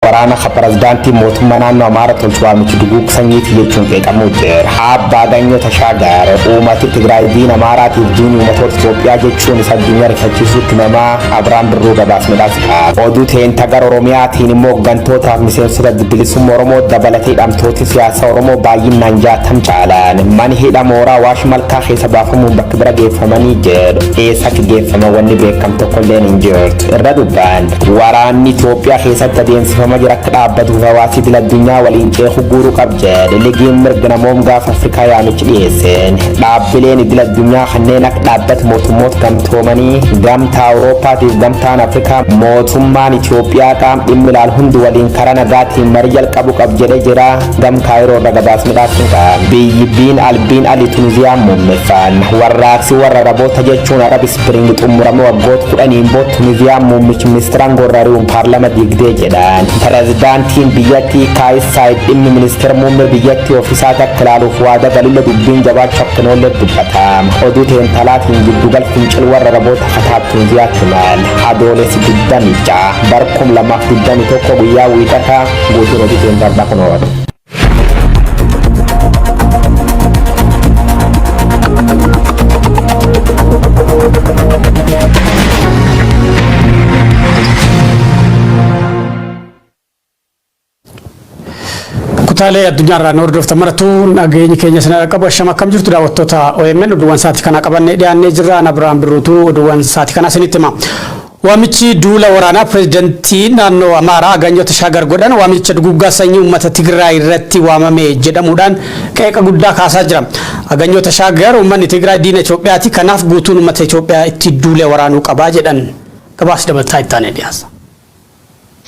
Waraana ka pirezidaantiin mootummaa naannoo Amaara tolchu waamichi duguug sanyiiti jechuun qeeqamuu jira. Abbaa Aganyoo Tashaagar uummati Tigraay diina Amaaraatiif diini uummatoota Itoophiyaa jechuun isa addunyaa rifachiisuutti namaa Abiraan Birruu gabaasnudhaas qaba. Oduu teenta gara Oromiyaatiin immoo hooggantootaaf miseensota bilisummaa Oromoo dabalatee hidhamtooti siyaasa Oromoo baay'inaan 60 caalan mana hidha mooraa Awaash Malkaa keessa baafamuun bakka bira geeffamanii jedhu. Eessa akka geeffaman wanni beekam tokkolleen hin jirtu. Irra dubbaan waraanni Itoophiyaa keessatti adeemsifama jira akka dhaabbatuuf hawaasi idil addunyaa waliin ceeku guuruu qab jedhe. Ligiin mirga namoom gaafa Afrikaa yaamichi dhiyeesseen dhaabbileen idil addunyaa kanneen akka dhaabbata mootummoota gamtoomanii, gamtaa Awurooppaatiif gamtaan Afrikaa mootummaan Itoophiyaa qaam dhimmi ilaal hundi waliin karaa nagaatiin marii jalqabu qab jedhe jira. Gam Kaayiroo irra gabaasnudhaaf hin qaban. Biyyi Biin Albiin Ali Tuniziyaan muummeffaan warraaqsi warra Araboota jechuun Arab Spring xumurame waggoota 10n booda Tuniziyaan muummichi ministeeraan gorrari'uun paarlama diigdee jedhan. Pirezidaantiin biyyattii Kaayis Saayid dhimmi ministeera muummee biyyattii ofiisaa akka ilaaluuf waada galulle dubbiin jabaachuu akka hin oolle dubbatama. Oduu teentalaatiin giddugal fincil warra Araboota Kataab Tuniziyaatti himan. Adoolessi 26 bar 2021 guyyaa wiixataa guutuun oduu teentardaa kunooti. Kutaalee addunyaarraa nu hordoftan maratu nageenyi keenya isin qabu. Ashama, akkam jirtu daawwattoota OMN? Oduuwwan sa'aatii kana qabannee dhiyaannee jirra. Ana Biraan Birruutu oduuwwan sa'aatii kana isinitti hima. Waamichi duula waraanaa pireezidantii naannoo Amaaraa Aganyoo Tashaagar godhan waamicha duguggaa sanyii uummata Tigraay irratti waamame jedhamuudhaan qeeqa guddaa kaasaa jira. Aganyoo Tashaagar uummanni Tigraay diina Itoophiyaati, kanaaf guutuun uummata Itoophiyaa itti duulee waraanuu qabaa jedhan. Gabaasi dabalataa itti aanee dhiyaasa.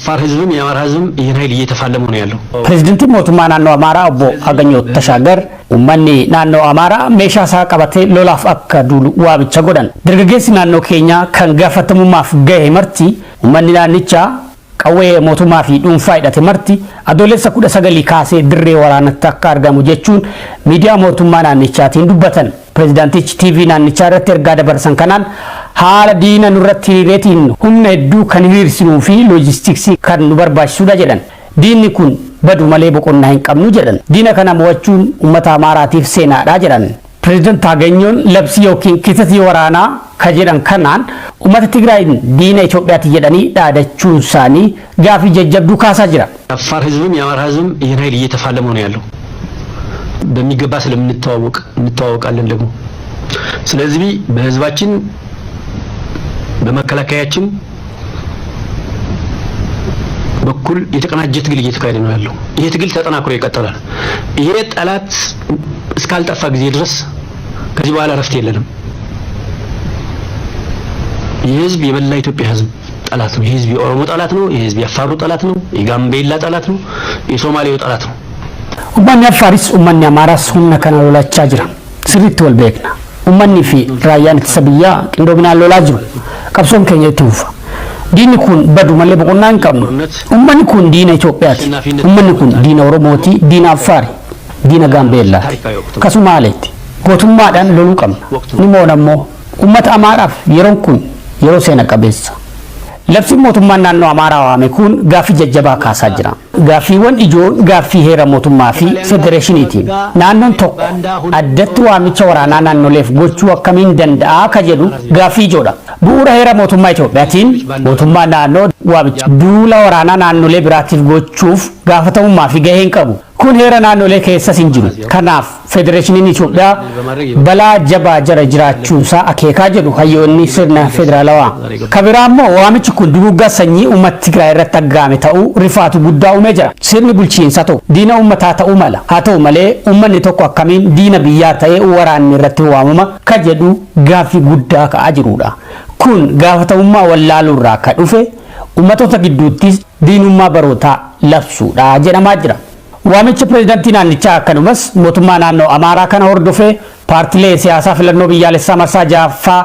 አፋር ህዝብም የአማራ ህዝብም ይህን ኃይል እየተፋለመው ነው ያለው። Pireezidantiin mootummaa naannoo Amaaraa obbo Aganyoo Tashaagar uummanni naannoo Amaaraa meeshaa isaa qabatee lolaaf akka duulu waamicha godhan. Dargaggeessi naannoo keenyaa kan gaafatamummaaf gahe marti, uummanni naannichaa qawwee mootummaa fi dhuunfaa hidhate marti Adoolessa 19 kaasee dirree waraanatti akka argamu jechuun miidiyaa mootummaa naannichaatiin dubbatan. Pireezidaantichi TV naannichaa irratti ergaa dabarsan kanaan haala diina nurratti hiriireetiin humna hedduu kan hiriirsinuu fi loojistiksii kan nu barbaachisudha jedhan. Diinni kun badu malee boqonnaa hin qabnu jedhan. Diina kana mo'achuun uummata Amaaraatiif seenaadha jedhan. Pireezidaant Aganyoon labsii yookiin kisatii waraanaa ka jedhan kanaan uummata Tigraayin diina Itoophiyaati jedhanii dhaadachuun isaanii gaafii jajjabduu kaasaa jira. የአፋር ህዝብም የአማራ ህዝብም ይህን ኃይል እየተፋለመው ነው ያለው። በሚገባ ስለምንተዋወቅ እንተዋወቃለን ደግሞ። ስለዚህ በህዝባችን በመከላከያችን በኩል የተቀናጀ ትግል እየተካሄደ ነው ያለው። ይሄ ትግል ተጠናክሮ ይቀጥላል። ይሄ ጠላት እስካልጠፋ ጊዜ ድረስ ከዚህ በኋላ እረፍት የለንም። ይህ ህዝብ የመላ ኢትዮጵያ ህዝብ ጠላት ነው። ይህ ህዝብ የኦሮሞ ጠላት ነው። ይህ ህዝብ የአፋሩ ጠላት ነው። የጋምቤላ ጠላት ነው። የሶማሌው ጠላት ነው። Uummanni Affaaris uummanni Amaaraas humna kana lolachaa jira. Sirriitti wal beekna. Uummanni fi raayyaan ittisa biyyaa qindoominaan lolaa jiru. Qabsoon keenya itti fufa. Diinni kun badu malee boqonnaa hin qabnu. Uummanni kun diina Itoophiyaati. Uummanni kun diina Oromooti, diina Affaari, diina Gaambeellaati. Akkasumaaleetti. Gootummaadhaan loluu qabna. Ni moona immoo. Uummata Amaaraaf yeroon kun yeroo seena qabeessa. Labsiin mootummaan naannoo Amaaraa waame kun gaaffii jajjabaa kaasaa jira. Gaaffiiwwan ijoon gaaffii heera mootummaa fi federeeshiniiti. Naannoon tokko addatti waamicha waraanaa naannoleef gochuu akkamiin danda'a ka jedhu gaaffii ijoodha. Bu'uura heera mootummaa Itoophiyaatiin mootummaan naannoo waamicha duula waraanaa naannolee biraatiif gochuuf gaafatamummaa fi gahee hin qabu. Kun heera naannolee keessas hin jiru. Kanaaf federeeshiniin Itoophiyaa balaa jabaa jara jiraachuusaa akeekaa jedhu hayyoonni sirna federaalawaa. Ka biraa immoo waamichi kun duguggaa sanyii uummata Tigraay irratti aggaame ta'uu rifaatu guddaa uumee jira. Sirni bulchiinsaa tokko diina uummataa ta'uu mala. Haa ta'u malee uummanni tokko akkamiin diina biyyaa ta'ee waraanni irratti waamama ka jedhu gaaffii guddaa ka'aa jirudha. Kun gaafatamummaa wallaaluurraa ka dhufe uummatoota gidduuttis diinummaa barootaa labsuudha jedhamaa jira. Waamicha pireezidantii naannichaa akkanumas mootummaa naannoo Amaaraa kana hordofee paartilee siyaasaa filannoo biyyaalessaa marsaa ja'affaa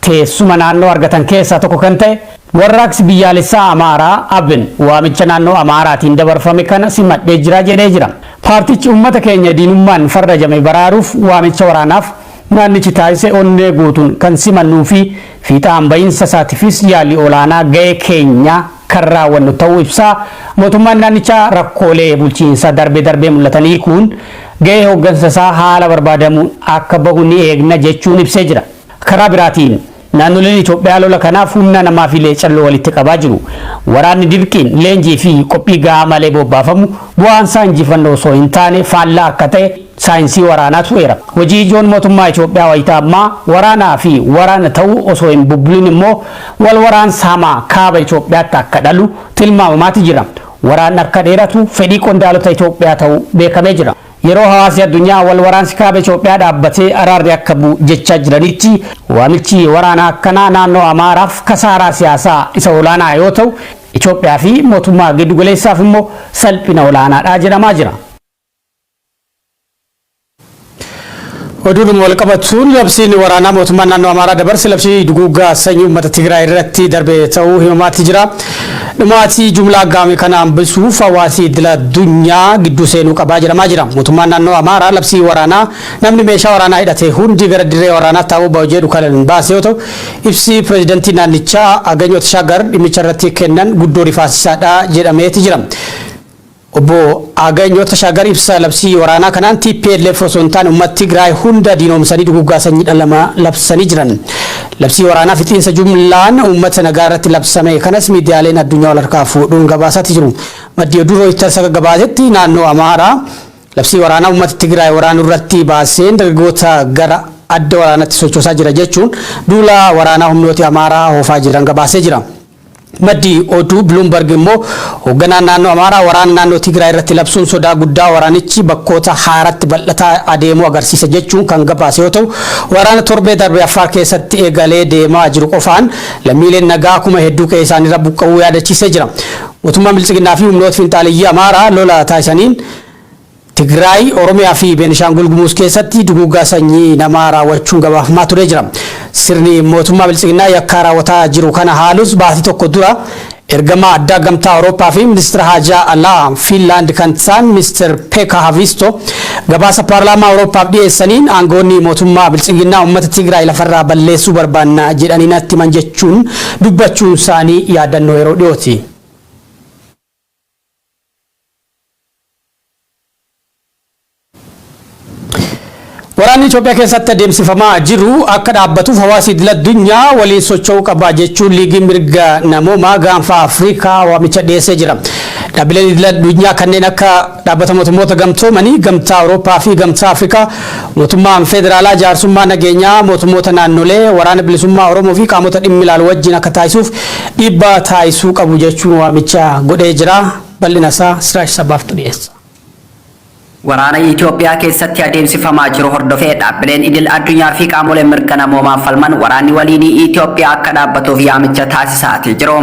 teessuma naannoo argatan keessaa tokko kan ta'e Warraaqsi Biyyaalessaa Amaaraa Abin waamicha naannoo Amaaraatiin dabarfame kana simadhee jira jedhee jira. Paartichi uummata keenya diinummaan farrajame baraaruuf waamicha waraanaaf naannichi taasise onnee guutuun kan simannuu fi fiixaan bahinsa isaatiifis yaalii olaanaa gahee keenya kan raawwannu ta'uu ibsaa mootummaan naannichaa rakkoolee bulchiinsa darbee darbee mul'atan hiikuun gahee hooggansa isaa haala barbaadamuun akka bahu ni eegna jechuun ibsee jira. Karaa biraatiin naannoleen Itoophiyaa lola kanaaf humna namaa fi leecalloo walitti qabaa jiru. Waraanni dirqiin leenjii fi qophii gahaa malee bobbaafamu bu'aan isaa injifannoo osoo hin taane faallaa akka ta'e saayinsii waraanaatu eera. Hojii ijoon mootummaa Itoophiyaa wayitaa ammaa waraanaa fi waraana ta'uu osoo hin bubbulin immoo wal waraansa hamaa kaaba Itoophiyaatti akka dhalu tilmaamamaati jira. Waraanni akka dheeratu fedhii qondaalota Itoophiyaa ta'uu beekamee jira. Yeroo hawaasni addunyaa wal waraansi kaaba Itoophiyaa dhaabbatee araarri akka bu'u jechaa jiranitti waamichi waraanaa akkanaa naannoo Amaaraaf kasaaraa siyaasaa isa olaanaa yoo ta'u Itoophiyaa fi mootummaa giddugaleessaaf immoo salphina olaanaadha jedhamaa jira. Oduudhuma wal qabatuun labsiin waraanaa mootummaan naannoo Amaaraa dabarse labsii duguuggaa sanyii uummata Tigraay irratti darbe ta'uu himamaatti jira. Dhumaatii jumlaa aggaame kana hambisuuf hawaasi idil addunyaa gidduu seenuu qabaa jedhamaa jira. Mootummaan naannoo Amaaraa labsii waraanaa namni meeshaa waraanaa hidhate hundi gara dirree waraanaatti haa bobba'u jedhu kan baase yoo ta'u ibsi pireezidantii naannichaa Aganyoo Tashaagar dhimmicha irratti kennan guddoo rifaasisaadha jedhameeti jira. Obbo Aganyoo Tashaagar ibsa labsii waraanaa kanaan TPLF osoo hin taane uummata Tigraay hunda diinoomsanii duguuggaa sanyii dhala namaa labsanii jiran. Labsii waraanaa fixiinsa jumlaan uummata nagaa irratti labsame kanas miidiyaaleen addunyaa wal harkaa fuudhuun gabaasaatti jiru. Maddi oduu Rooyiters akka gabaasetti naannoo Amaaraa labsii waraanaa uummata Tigraay waraanuu irratti baaseen dargaggoota gara adda waraanaatti sochoosaa jira jechuun duula waraanaa humnooti Amaaraa oofaa jiran gabaasee jira. Maddi oduu Bloomberg immoo hoogganaan naannoo Amaaraa waraana naannoo Tigraay irratti labsuun sodaa guddaa waraanichi bakkoota haaratti bal'ataa adeemuu agarsiisa jechuun kan gabaase yoo ta'u waraana torbee darbe Affaar keessatti eegalee deemaa jiru qofaan lammiileen nagaa kuma hedduu qe'ee isaaniirra buqqa'uu yaadachiisee jira. Mootummaan Biltsiginnaa fi humnoota finxaaleyyii Amaaraa lola taasisaniin Tigraay, Oromiyaa fi Beenishaangul Gumuz keessatti duguuggaa sanyii namaa raawwachuun gabaafamaa turee jira. Sirni mootummaa Biltsiginnaa yakkaa raawwataa jiru kana haalus baatii tokko dura ergamaa addaa gamtaa Awurooppaa fi ministeera haajaa alaa Fiinlaand kan ta'an Mr. Pekka Haavisto gabaasa paarlaamaa Awurooppaaf dhiyeessaniin aangoonni mootummaa Biltsiginnaa uummata Tigraay lafarraa balleessuu barbaanna jedhanii natti himan jechuun dubbachuun isaanii yaadannoo yeroo dhiyooti. Waraanni Itoophiyaa keessatti adeemsifamaa jiru akka dhaabbatuuf hawaasi idil addunyaa waliin socho'uu qaba jechuun liigiin mirga namoomaa gaanfa Afrikaa waamicha dhiyeessee jira. Dhaabbileen idil addunyaa kanneen akka dhaabbata mootummoota gamtoomanii, gamtaa Awurooppaa fi gamtaa Afrikaa, mootummaan federaalaa jaarsummaa nageenyaa mootummoota naannolee, waraana bilisummaa Oromoo fi qaamota dhimmi ilaalu wajjin akka taasisuuf dhiibbaa taasisuu qabu jechuun waamicha godhee jira. Bal'ina isaa Siraaj Sabaaftu dhiyeessa. Waraana Itoophiyaa keessatti adeemsifamaa jiru hordofee dhaabbileen idil addunyaa fi qaamoleen mirga namoomaa falman waraanni waliinii Itoophiyaa akka dhaabbatuuf yaamicha taasisaatii jiru.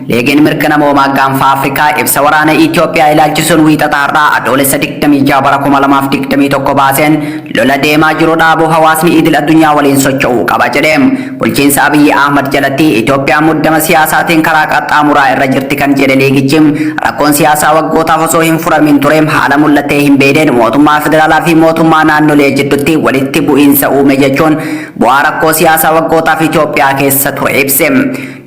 Liigiin mirga namoomaa gaanfa Afrikaa ibsa waraana Itoophiyaa ilaalchisuun wiixata har'aa Adoolessa 26 bara 2021 baaseen lola deemaa jiru dhaabuu hawaasni idil addunyaa waliin socho'uu qaba jedhe. Bulchiinsa Abiyyi Ahmad jalatti Itoophiyaan muddama siyaasaatiin karaa qaxxaamuraa irra jirti kan jedhe liigichi rakkoon siyaasaa waggootaaf osoo hin furamin ture haala mul'atee hin beekneen mootummaa federaalaa fi mootummaa naannolee jidduutti walitti bu'iinsa uume jechuun bu'aa rakkoo siyaasaa waggootaaf Itoophiyaa keessa ture ibse.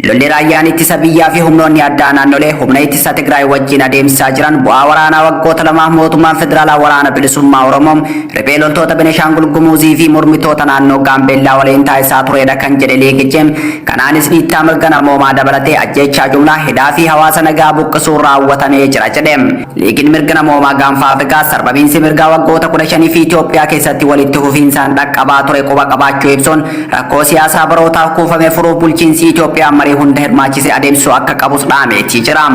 Lolli raayyaan ittisa biyyaa fi humnoonni addaa naannolee humna ittisa Tigraay wajjin adeemsisaa jiran bu'aa waraanaa waggoota lamaaf mootummaan federaalaa waraana bilisummaa Oromoo riphee loltoota Benishaangul Gumuzii fi mormitoota naannoo Gaambeellaa waliin taasisaa turedha kan jedhe liigichi. Kanaanis dhiittaa mirga namoomaa dabalatee ajjeechaa jumlaa hidhaa fi hawaasa nagaa buqqisuun raawwatamee jira jedhe. Liigiin mirga namoomaa gaanfa Afrikaa sarbamiinsi mirgaa waggoota 15 fi Itoophiyaa keessatti walitti fufiinsaan dhaqqabaa ture quba qabaachuu ibsuun rakkoo siyaasaa barootaaf kuufame furuuf bulchiinsi Itoophiyaa marii hunda hirmaachise adeemsisuu akka qabus dhaameetii jira.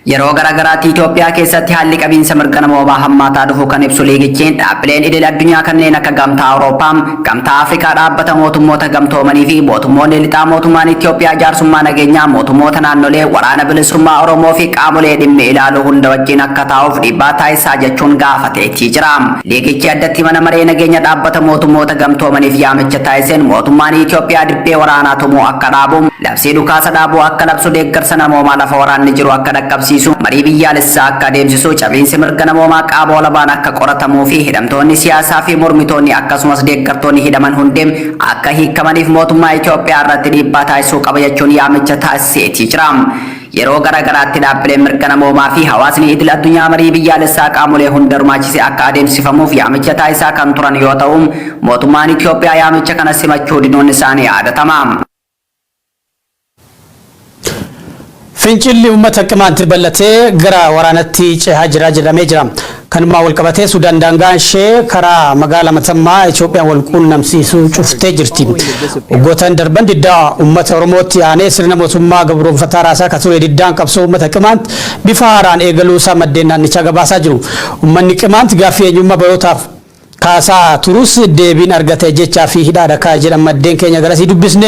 Yeroo garaagaraatti Itoophiyaa keessatti haalli qabiinsa mirga namoomaa hammaataa dhufu kan ibsu liigichi dhaabbileen idil addunyaa kanneen akka Gamtaa Awurooppaa, Gamtaa Afrikaa, dhaabbata mootummoota gamtoomanii fi mootummoonni lixaa mootummaan Itoophiyaa jaarsummaa nageenyaa mootummoota naannolee waraana bilisummaa Oromoo fi qaamolee dhimmi ilaalu hunda wajjin akka taa'uuf dhiibbaa taasisaa jechuun gaafateetii jira. Liigichi addatti mana maree nageenya dhaabbata mootummoota gamtoomaniif yaamicha taasiseen mootummaan Itoophiyaa dibbee waraanaa tumuu akka dhaabu, labsii dhukaasa dhaabuu akka labsu, deeggarsa namoomaa lafa waraanni jiru akka dhaqqabsiisu dhabamsiisuu marii biyyaalessaa akka adeemsisu, cabiinsi mirga namoomaa qaama walabaan akka qoratamuu fi hidhamtoonni siyaasaa fi mormitoonni akkasumas deeggartoonni hidhaman hundi akka hiikamaniif mootummaa Itoophiyaa irratti dhiibbaa taasisuu qaba jechuun yaamicha taasiseetii jira. Yeroo gara garaatti dhaabbileen mirga namoomaa fi hawaasni idil addunyaa marii biyyaalessaa qaamolee hunda hirmaachise akka adeemsifamuuf yaamicha taasisaa kan turan yoo ta'u, mootummaan Itoophiyaa yaamicha kana simachuu diduun isaa ni yaadatama. Fincilli uummata Qimaanti bal'atee gara waraanatti cehaa jira jedhamee jira. Kanumaan wal qabatee Sudaan daangaa ishee karaa magaalaa Matammaa Itoophiyaan wal quunnamsiisuu cuftee jirti. Waggootaan darban diddaa uummata Oromootti aanee sirna mootummaa gabroonfataa raasaa kan ture diddaan qabsoo uummata Qimaant bifa haaraan eegaluu isaa maddeen naannichaa gabaasaa jiru. Uummanni Qimaant gaaffii eenyummaa barootaaf kaasaa turus deebiin argate jechaa fi hidhaadha ka jedhan maddeen keenya garasii dubbisne.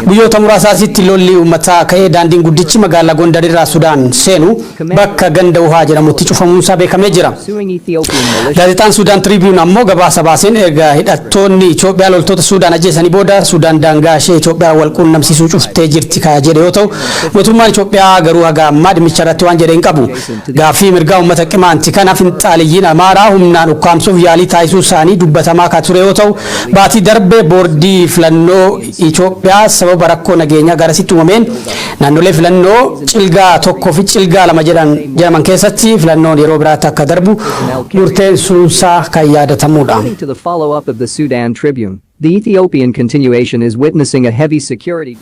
Guyyoota muraasaasitti lolli uummataa ka'ee daandiin guddichi magaalaa Gondar irraa Sudaan seenu bakka ganda Wuhaa jedhamutti cufamuunsaa beekamee jira. Gaazexaan Sudaan Tribune ammoo gabaasa baaseen erga hidhattoonni Itoophiyaa loltoota Sudaan ajjeesanii booda Sudaan daangaa ishee Itoophiyaa wal quunnamsiisuu cuftee jirti ka jedhe yoo ta'u, mootummaan Itoophiyaa garuu haga ammaa dhimmicha irratti waan jedhe hin qabu. Gaaffii mirgaa uummata Qimaanti kana finxaaliyyiin Amaaraa humnaan ukkaamsuuf yaalii taasisuu isaanii dubbatamaa ka ture yoo ta'u, baatii darbe boordii filannoo Itoophiyaa sababa rakkoo nageenyaa garasitti uumameen naannolee filannoo Cilgaa 1 fi Cilgaa 2 jedhaman keessatti filannoon yeroo biraatti akka darbu murteessuunsaa kan yaadatamuudha. According to the follow-up of the Sudan Tribune, the Ethiopian continuation is witnessing a heavy security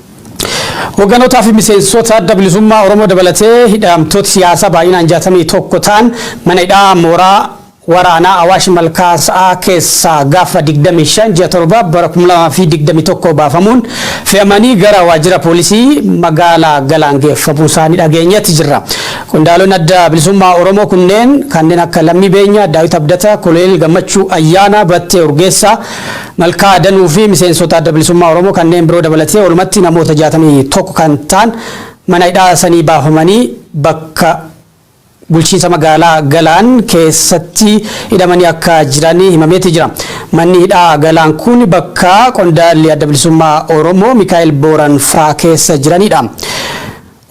Hogganootaa fi miseensota Adda Bilisummaa Oromoo dabalatee hidhamtoota siyaasaa baay'inaan 61 ta'an mana hidhaa mooraa waraanaa Awaash Malkaa Sa'aa keessaa gaafa 25 ji'a 7 bara 2021 baafamuun fe'amanii gara waajjira poolisii magaalaa Galaan geeffamuu isaanii dhageenyetti jirra. Qondaalonni Adda Bilisummaa Oromoo kunneen kanneen akka Lammii Beenyaa, Daawit Abdataa, Koloneel Gammachuu Ayyaanaa, Battee Urgeessaa, Malkaa Danuu fi miseensota Adda Bilisummaa Oromoo kanneen biroo dabalatee walumatti namoota 61 kan ta'an mana hidhaa sanii baafamanii bakka bulchiinsa magaalaa Galaan keessatti hidhamanii akka jiran himameeti jira. Manni hidhaa Galaan kun bakka qondaalli Adda Bilisummaa Oromoo Mikaa'el Booran faa keessa jiranidha.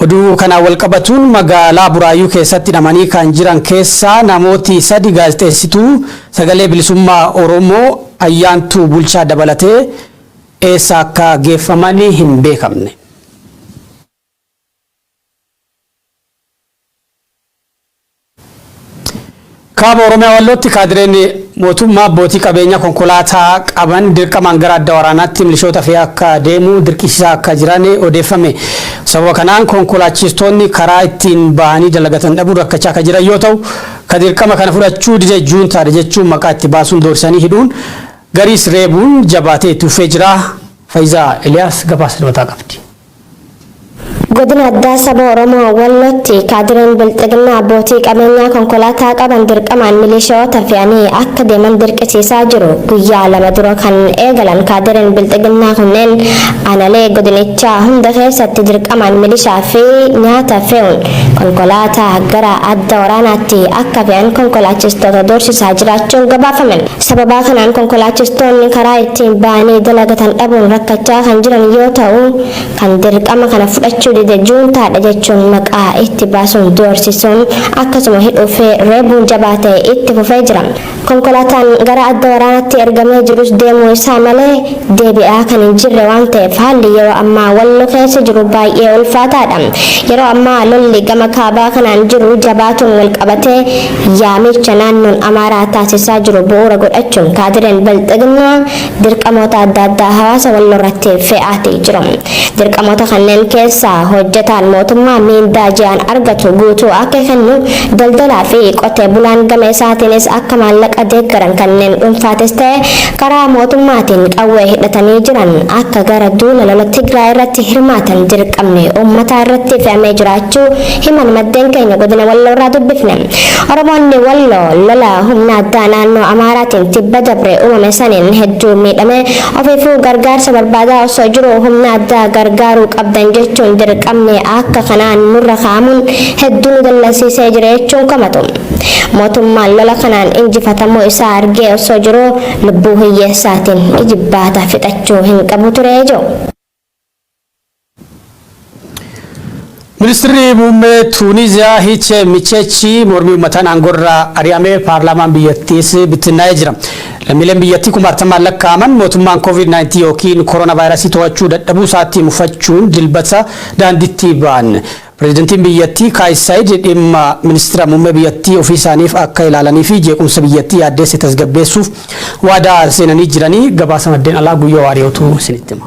Oduu kanaan wal qabatuun magaalaa Buraayyuu keessatti hidhamanii kan jiran keessaa namooti sadi gaazexeessituu Sagalee Bilisummaa Oromoo Ayyaantuu Bulchaa dabalatee eessa akka geeffaman hin beekamne. Kaaba Oromiyaa Wallootti kaadireen mootummaa abbootii qabeenyaa konkolaataa qaban dirqamaan gara adda waraanaatti milishoota fe'ee akka deemu dirqisiisaa akka jiran odeeffame. Sababa kanaan konkolaachistoonni karaa ittiin bahanii dalagatan dhabuun rakkachaa akka jiran yoo ta'u, ka dirqama kana fudhachuu dide juuntaadha jechuun maqaa itti baasuun doorsisanii hidhuun gariis reebuun jabaatee itti fufee jira. Fayizaa Eliyaas gabaasa dabalataa qabdi. Godina Addaa Saba Oromoo Wallootti kaadireen Bilxiginnaa abbootii qabeenyaa konkolaataa qaban dirqamaan milishoota fe'anii akka deeman dirqisiisaa jiru. Guyyaa 2 dura kan eegalan kaadireen Bilxiginnaa kunneen aanalee godinichaa hunda keessatti dirqamaan milishaa fi nyaata fe'uun konkolaataa gara adda waraanaatti akka fe'an konkolaachistoota doorsisaa jiraachuun gabaafame. Sababaa kanaan konkolaachistoonni karaa ittiin ba'anii dalagatan dhabuun rakkachaa kan jiran yoo ta'u, kan dirqama kana fudhachuu dide juuntaadha jechuun maqaa itti baasuun doorsisuun akkasuma hidhuu fi reebuun jabaatee itti fufee jira. Konkolaataan gara adda waraanaatti ergamee jirus deemuu isaa malee deebi'aa kan hin jirre waan ta'eef haalli yeroo ammaa Wallo keessa jiru baay'ee ulfaataadha. Yeroo ammaa lolli gama kaabaa kanaan jiru jabaatuun wal qabatee yaamicha naannoon Amaaraa taasisaa jiru bu'uura godhachuun kaadireen Bilxiginnaa dirqamoota adda addaa hawaasa Walloo irratti fe'aatii jiru. Dirqamoota kanneen keessaa hojjetaan mootummaa miindaa ji'aan argatu guutuu akka kennu, daldalaa fi qotee bulaan gama isaatiinis akka maallaqa deeggaran kanneen dhuunfaatis ta'e karaa mootummaatiin qawwee hidhatanii jiran akka gara duula lola Tigraay irratti hirmaatan dirqamni uummataa irratti fe'amee jiraachuu himan maddeen keenya godina Walloo irraa dubbifne. Oromoonni Walloo lola humna addaa naannoo Amaaraatiin tibba dabre uumame saniin hedduu miidhamee ofiifuu gargaarsa barbaadaa osoo jiruu humna addaa gargaaruu qabdan jechuun dirqamni akka kanaa nurra kaa'amuun hedduu nu dallansiisee jira jechuun komatu. Mootummaan lola kanaan injifatamuu isaa argee osoo jiruu lubbuu hiyyeessaatiin ijibbaata fixachuu hin qabu ture jedhu. Ministirri muummee Tuuniziyaa Hichem Mechichi mormii uummataan aangoorraa ari'amee paarlaamaan biyyattiis bittinnaa'ee jira. Lammiileen biyyattii kumaatamaan lakkaa'aman mootummaan COVID-19 yookiin koronaa vaayirasii to'achuu dadhabuu isaatti mufachuun Dilbata daandiitti ba'an. Pireezidantiin biyyattii Kaayis Saayid dhimma ministeera muummee biyyattii ofii isaaniif akka ilaalanii fi jeequmsa biyyattii yaaddeesse tasgabbeessuuf waadaa seenanii jiranii. Gabaasa maddeen alaa Guyyoo Waariyootu isinitti hima.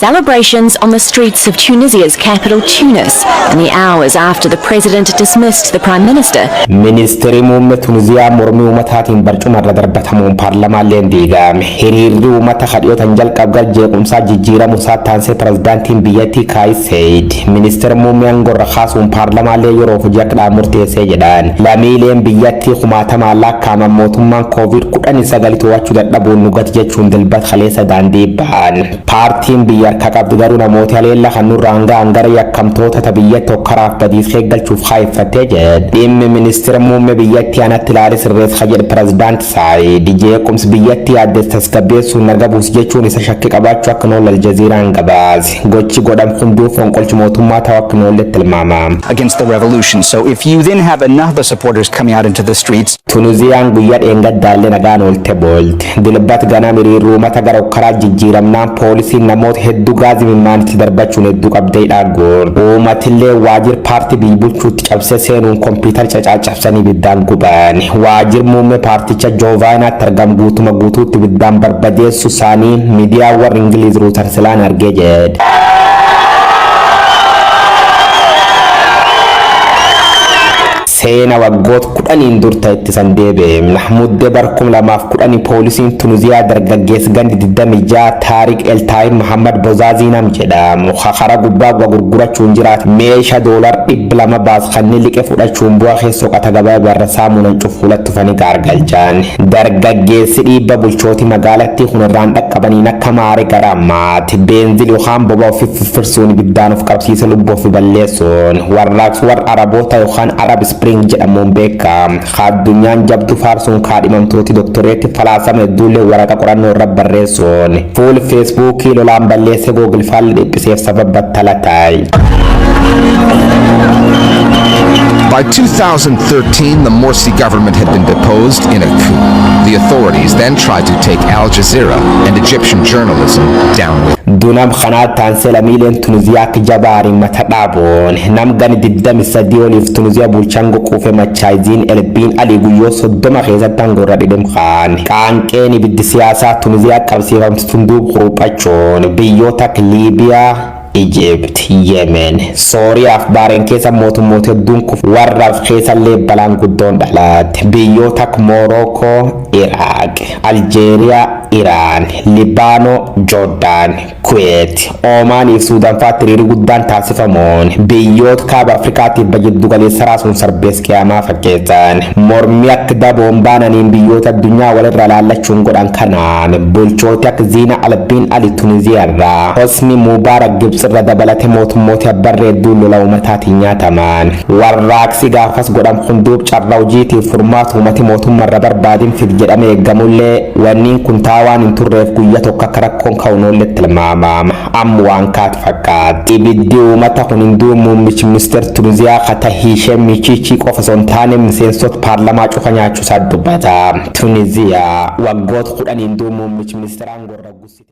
Celebrations on the streets of Tunisia's capital, Tunis, in the hours after the president dismissed the prime minister. Ministeerri muummee Tuniziyaa mormii uummataatiin barcuma irra darbatamuun paarlamaalleen diigame. Hiriirri uummata kadhiyootan jalqab gara jeequmsaa jijjiiramu isaa taansee pirezidaantiin biyyattii Kaayis Seeyid ministeera muummee aangorra kaasuun paarlamaallee yeroof hojii akka dhaabu murteessee jedhan. Lammiileen biyyattii kumaatamaan lakkaa'aman mootummaan COVID-19 to'achuu dadhabuun nu gati jechuun Dilbata kaleessa daandii ba'an. Paartiin biyya harka qabdu garuu namoota haleella kan nurraan ga'an gara yakkamtoota ta biyyatti hokkaraaf badiif eeggalchuuf kaayeffattee jedhe. Dhimmi ministeera muummee biyyattii anatti ilaalee sirreessa jedhe pirezidaant Saayid. Jeequmsi biyyattii yaaddes tasgabbeessuun naga buusu jechuun isa shakkii qabaachuu akka nool Aljaziiraan gabaase. Gochi godham hunduu fonqolchi mootummaa ta'uu akka noolletti tilmaama. Against the revolution. So if you then have enough supporters coming out into the streets, Tuniziyaan guyyaa dheengaddaallee nagaan oolte boolte. Dilbat ganam hiriirri uummata gara hokkaraa jijjiiramnaan poolisiin namoota hedduu gaazii mimmaanitti darbachuun hedduu qabdee dhaaggoor. Uummatillee waajjira paartii biyya bulchuutti cabsee seenuun kompiitara cacaccabsanii ibiddaan guban. Waajjirri muummee paarticha Joovaanaatti argamu guutuma guutuutti ibiddaan barbadeessu isaanii miidiyaa warra Ingiliiz Ruutarsilaan argee jedhe. Seena waggoota 10n dur ta'e ittisan deebi'e. Muddee bara 2010 poolisiin Tuniziyaa dargaggeessa gandi 26 Taariq Eltaayib Muhammad Bozaazii nam jedhamu karaa gubbaa bu'a gurgurachuun jiraata. Meeshaa $200 baas kanneen liqee fudhachuun bu'aa keessoo qata gabaa barra saamunan cufuulatti tufanii gaargalchan. Dargaggeessi dhiibba bulchooti magaalattii kun irraan dhaqqabaniin akka maare gara ammaati. Beenzil yookaan boba ofii firfirsuun ibiddaan of qabsiise lubbuu ofii balleessuun warraaqsi warra Araboota yookaan Arab Spring jedhamuun beekama. Addunyaan jabdu faarsuun kaadhimamtooti doktoreetti falaasama hedduullee waraqa qorannoo irra barreessuun fuul Feesbuukii lolaan balleesse Googil faalli dhiphiseef sababa battala ta'e. By 2013, the Morsi government had been deposed in a coup. The authorities then tried to take Al Jazeera and Egyptian journalism down with. Dunam kanaa taansee lammiileen Tuniziyaa akka jabaariin mata dhaabuun nam gani 23 oliif Tuniziyaa bulchaan quufe Machaayiziin Elbiin Alii guyyoo 30 keessatti aangoorra dhidhimqaan. Qaanqeen ibiddi siyaasaa Tuniziyaa qabsiifamtu tunduub kuruphachuun biyyoota akka Liibiyaa, Egypt, Yemen, Sooriyaa fi Baareen keessa mootummoota hedduun kufu warraaf keessallee balaan guddoon dhalatte. Biyyoota akka Moorookoo, Iraaq, Aljeeriyaa, Iraan, Libaanoo, Joordaan, Kuweet, Oomaanii fi Suudaan fa'aatti hiriirri guddaan taasifamuun biyyoota kaaba Afrikaatiif jiddu galeessa raasuun sarbees qiyaamaa fakkeessan. Mormii akka daboon baananiin biyyoota addunyaa walirra laallachuun godhan kanaan bulchooti akka Ziina Albiin Ali Tuniziyaa irraa, Hosni Mubaarak Gibxi irra dabalate mootummoota abbarree hedduun lola uummataatiin nyaataman. Warraaqsi gaafas godham hunduuf carraa hojiitiif furmaata uummati mootummaa irra barbaadin fid jedhamee eeggamullee wanniin kun taawaan hin turreef guyyaa tokko akka rakkoon ka'u noolletti tilmaamama. Amma waan kaat fakkaata. Ibiddi uummata kun hinduu muummichi ministeera Tuniziyaa kata Hiishee Michichii qofa osoo hin taane miseensota paarlamaa cufa nyaachuusaa dubbata. Tuniziyaa waggoota 10 hinduu muummichi ministeeraan gorra gussite.